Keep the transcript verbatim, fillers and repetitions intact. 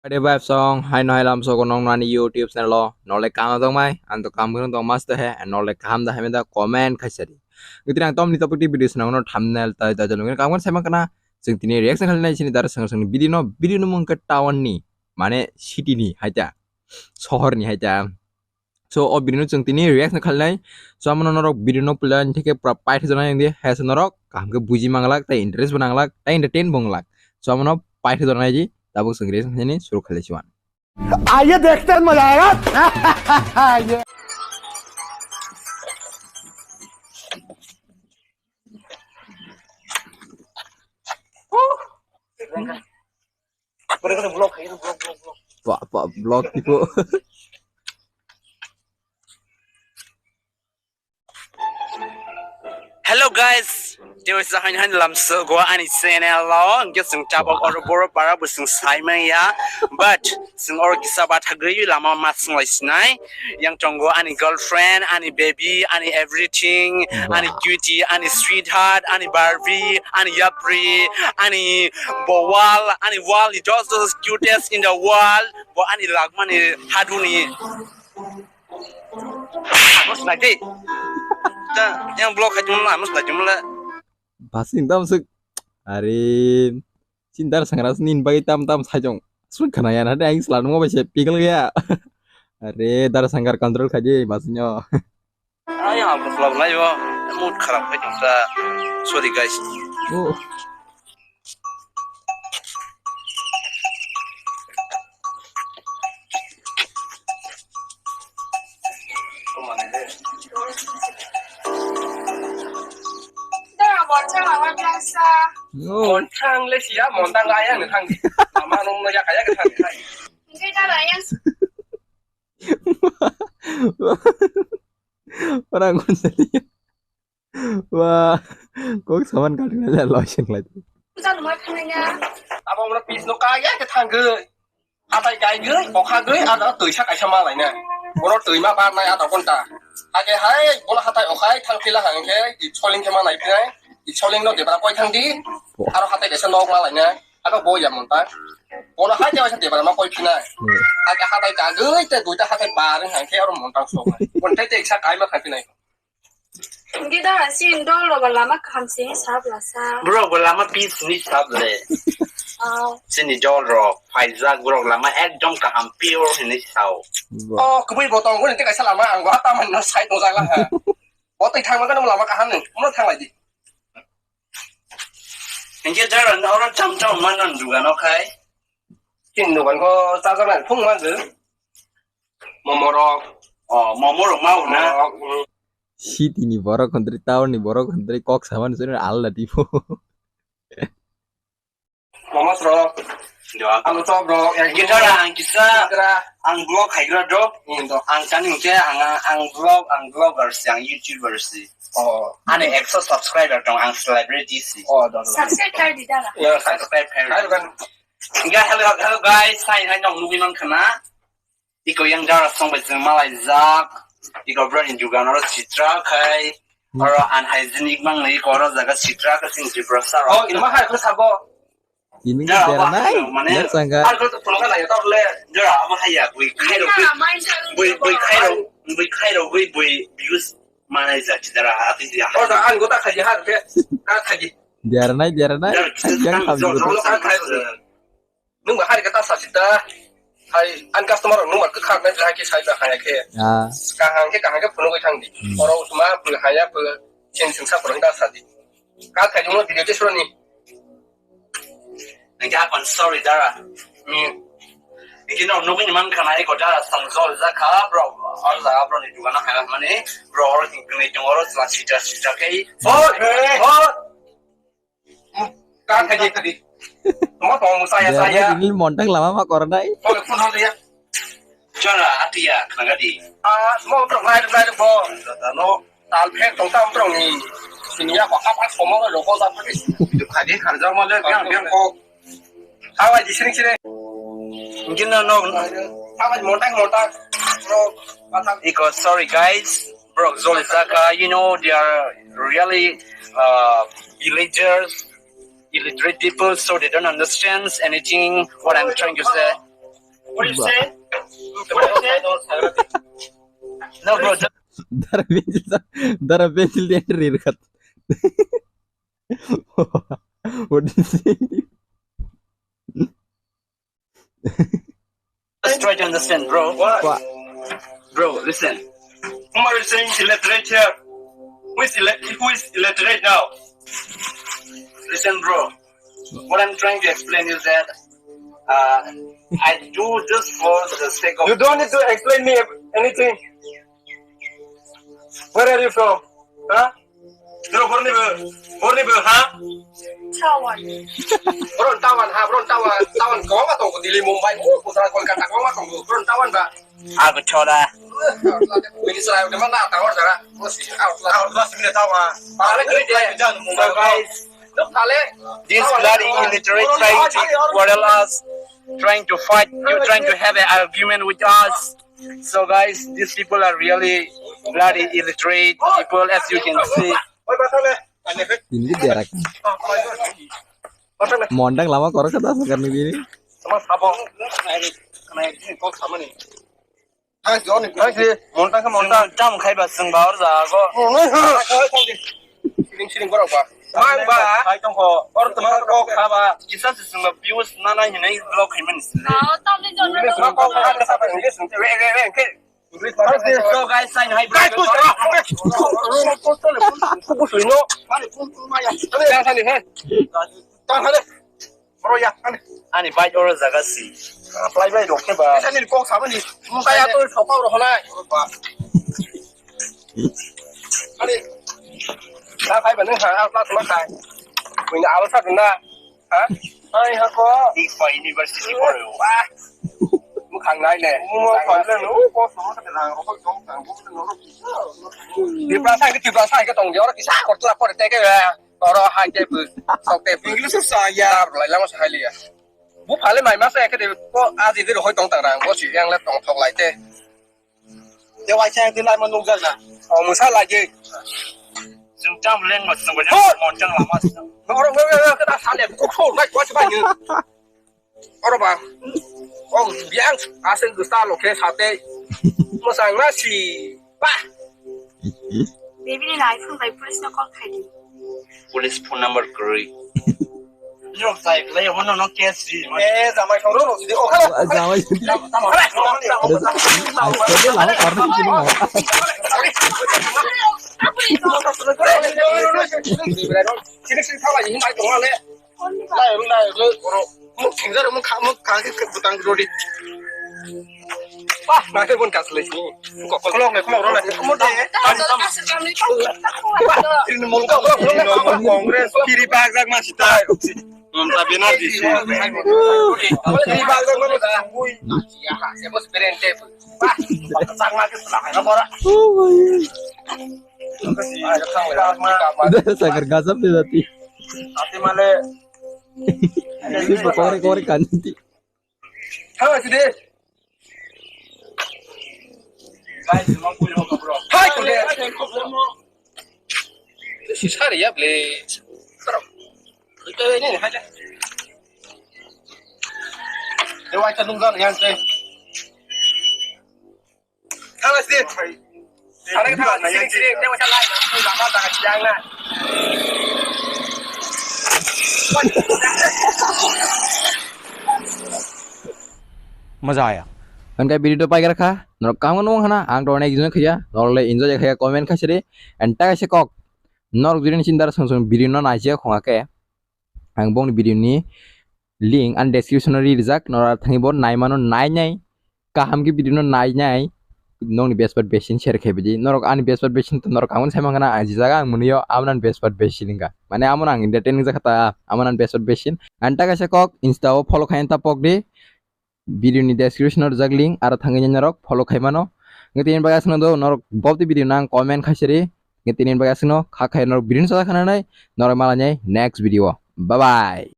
Ade vibe song, hai no hai lam sogo nong nani YouTube channel o, nole kama dong mai, ang to kam gurung dong mas to he, nole kaham da hai da comment khai sari. Gitri ang tom ni topic di video snang no thumbnail tai tai jalung kam kan sai mang kana, chwng tini reaction khalai nai sini dar sang sang video no, video no mung ka town ni, mane city ni hai ta, sohor ni hai ta. So, o video no chwng tini reaction khalai nai. So, amo norok video no puila ni theke pura paitha jana yang di, hai se norok kaham khe buji manglak, tai interest bo nanglak, tai entertain bo wnglak. So, amo no paitha jana nai di, tabuk chwng reaction khalai ni suru khalai si wan. आइए देखते हैं, मजा आएगा। ये Ba, ba, block tipo. Hello guys, tini sa hain hain lam so go ani channel lo, hingke sing tabok oro boro para bo sing sai maya, but sing oro kisa ba thagri lama ma sing lai sinai, yang tongo ani girlfriend, ani baby, ani everything, ani cutie, ani sweetheart, ani Barbie, ani yapri, ani bowal, ani wal, the just the cutest in the world, bo ani lagmani haduni. Amo snai di. Ta, yang block khai tongmani amo snai tongmani. Basing tam sik. Are, chin dar sangra sini bagwi tam tam sai jong. Sui khana ya na dai slan mo bai se pigal ya. Are, dar sangar control khai di basing yo. Ay, amo block lai bo. Mood kharap khai tong ta. Sorry guys. Oh. Dara, bonsa mama biasa. No. Montang le siya, montang kaya nang thang. Mama nung no ya kaya ke thang. Enggak, dara, yang Orang konseli. Wah, kok saman kali kali lotion lagi. Abo mura pis no kaya ke thangge. Hatai kai ge, okha ge, ada tuisa kaisa malai na. Bono tuima bar nai ada konta. Ake hai, bono hatai okhai thang pila hang ke, i choling ke malai prai. I choling no debra koi thang di. Aro hatai kaisa nok malai na. Abo bo ya monta. Bono hai kaisa debra ma koi phinai. Ake hatai ka ge, te duita hatai bar hang ke aro monta so. Kontai te iksa kai ma khai phinai. Gida, sin dol rogo lama kaham sini sab lasa. Bro, bo lama peace ni sab le. Oh. Sini dol rok, phaijak borok lama ekdom kaham pure hini sao. Oh, kubui botong guni te kaisa lama ang gua taman no sai to jagla ha. Botoi thangma gana lama kaham ni, mo thanglai di. Hingke dara no oro cham cham manan dugan o khai. Tin dugan ko ta jana phung man de. Momorok. Oh, momorok mau na? Momorok, mm. City ni borok hondri, town ni borok hondri, kok saman suri alda tipo. Momos rok. Alu chop rok. Kita ang kisa, ang vlog haigra do. Ang tani hingke ang, ang vlog, ang vlogger si, ang YouTuber si. Oh. Ani ekso subscriber tong, ang celebrity si. Oh, do, do. Subscribe kar di dala. Ya, subscribe kar. Hai kan. Hingke hello, hello guys, hai, hai, nong nugui man khana. Iko yang dara song bai chwng malaijak. Iko broni dugan oro sitra khai. Oro unhygienic mang nai iko oro jaga sitra khe sing Tiprasa rok. Oh, imo hai khe sabo. Ini dara abo beranai, hai mane. Yang sangga. Har khe to phone kha nai to le. Dara abo hai ya bui khai rok. Bui, bui khai rok. Bui khai rok, bui, bui views manai ja chidara ati ya. Oh, da an gota khai har khe. Ka khai. Beranai, beranai. Yang kami gota. Nung ba hari kata sa sita. Hai, an customer nung ba kwkhak nai hai khe sai ba hai khe. Ah. Kahang khe, kahang khe phunugwi thang di. Hmm. Oro usma bwlai haya bw chin singsa phunugwi da sa di. Ka khai jumno video te suroni. Nang ya kon sorry dara. Hmm. Niki no nugwi man khana eko dara sang jol ja kha bro. Ar ja bro ni dugana hai mane bro or king kni tong oro la sita sita kai. Oh, oh. Ka khaji khaji. Mo tong saya saya. Ini montang lama mak orang dai. Oh, phone hal ya. Jara atia khangadi. Ah, mo tong lai lai bo. No. Tal phek tong tam tong ni. Sini ya ko hap hap komo lo ko sa pati. Khaji kharja mo le yang yang ko. Hawa di sini sini. Gina no. Hawa montang montang. Bro, iko sorry guys. Bro, Zoli Zaka, you know, they are really uh, villagers, illiterate people, so they don't understand anything what I'm trying to say. What do you say? What do you say? No, bro, just Dara pencil, dara pencil dia rir kat. What is it? Just try to understand, bro. What? What? Bro, listen. Whom are you saying illiterate here? Who is, illet- who is illiterate now? Listen, bro. What I'm trying to explain is that uh, I do this for the sake of. You don't need to explain me anything. Where are you from? Huh? Bro, borni bo, borni bo, ha? Tawan. Bro, Tawan, ha, bro, Tawan, Tawan, kwbangma tongo, Delhi, Mumbai, oh, Gujarat, Kolkata, kwbangma tongo, bro, Tawan ba. Agartala. Bini chwrai, bini ma na, Tawan jaga. Bro, si, Agartala, Agartala, si, bini Tawan. Pale, kiri de. Mumbai, guys. Look, pale. This bloody illiterate trying to quarrel us, trying to fight, you trying to have an argument with us. So guys, these people are really bloody illiterate people, as you can see. Hindi berak. Mondang lama korok kata sakar ni bini. Monta khe monta. Tam khai ba chwng ba or jago. Siling siling borok ba. Mang ba. Khai tong kho. Or tong kho kha ba. Kisa se chwng ba views na na hinai vlog khai mani. So guys, sign hai. Guys, push. Push no. Mani pun pun maya. Sani hai. Tan hai. Bro ya, ani. Ani bike oro jaga si. Apply bai rok khe ba. Ani kok sabani. Mukaya to sopa ro honai. Ani. Na khai ba nang ha, apply ma khai. Wina awa sa na. Ha? Ai ha ko. Big Five University ko. Wah. Mukhang nai ne. Mu khang nai no. Ko so ka na ko jong ka ko no. Tiprasa ke, Tiprasa ke tong dia ora kisa ko tu apa te ke. Oro hai tei bw sok tei bw. English sa ya. Tar lai lama sa hai liya. Bu phale mai ma sa ke de ko aji de hoi tong tang rang bo si yang le tong thok lai te. Te wai sa de lai ma nuk jak na. O mu sa lai je. Jung tam leng ma sung ba. Mon chang lama. Oro oro oro ke ta sa le ko ko lai ko sa ba ni. Oro ba. Oh, biang aseng gusta lo khe sate. Mosang na si. Bah. Baby ni iPhone bai police no call khai di. Police phone number kwrwi. Jok sai le hono no case di. Eh, jamai soro ro di. Oh, jamai. Tamo. Ai, soro lama karna kini mo. Sini sini thawa ini mai tong le. Lai, lai, lai, bro. Muk singjar, muk kha, muk kha, khe, khe, butang rodi. Wah, na khe bon kas le sini. Kok, kok. Khulok le, khulok role. Mo de. Ini mul kok, kok, kok, kok, Congress kiri bag bag masih tai. Mamta Banerjee sih. Kiri bag bag masih tai. Wih. Ya, ha, se bos berente. Wah, sang lagi selang ya, bora. Udah, sagar gasap deh tadi. Tapi malah. Ini kore kore kan nanti. Halo, sini. Hai, kuliah. Si sari ya, ble. Serem. Itu ini nih aja. Dewa itu nunggu yang saya. Halo, sini. Ada kita sini, sini. Dewa salah. Lama tak siang lah. Maza aya. Hwnkhe video to paikar kha, norok kaham no wng khana, ang to onek enjoy khaiya, norok le enjoy khaiya comment khaisiri, and ta kaisa kok, norok jodi ni chini dara song song video no naijak khonga khe, ang bongni video ni link ani description o rijak, norok thangwi bo naimano nainai, kaham khe video no nainai, nokni best part best scene share khai bidi, norok ani best part best scene to norok kaham sai mankha na, ang jijak ang mwnwi o, amo ani best part best scene wngkha, mane amo ang entertaining jakha ta, amo ani best part best scene, and ta kaisa kok, Insta o follow khai ta pok di, video ni description o rijak link, aro thangwi norok follow khai mano. Nge tini bagwi aswkno do norok bobti video nang comment khaisiri. Nge tini bagwi aswkno kha khai norok video no sajak khananai norok malai next video. Bye bye.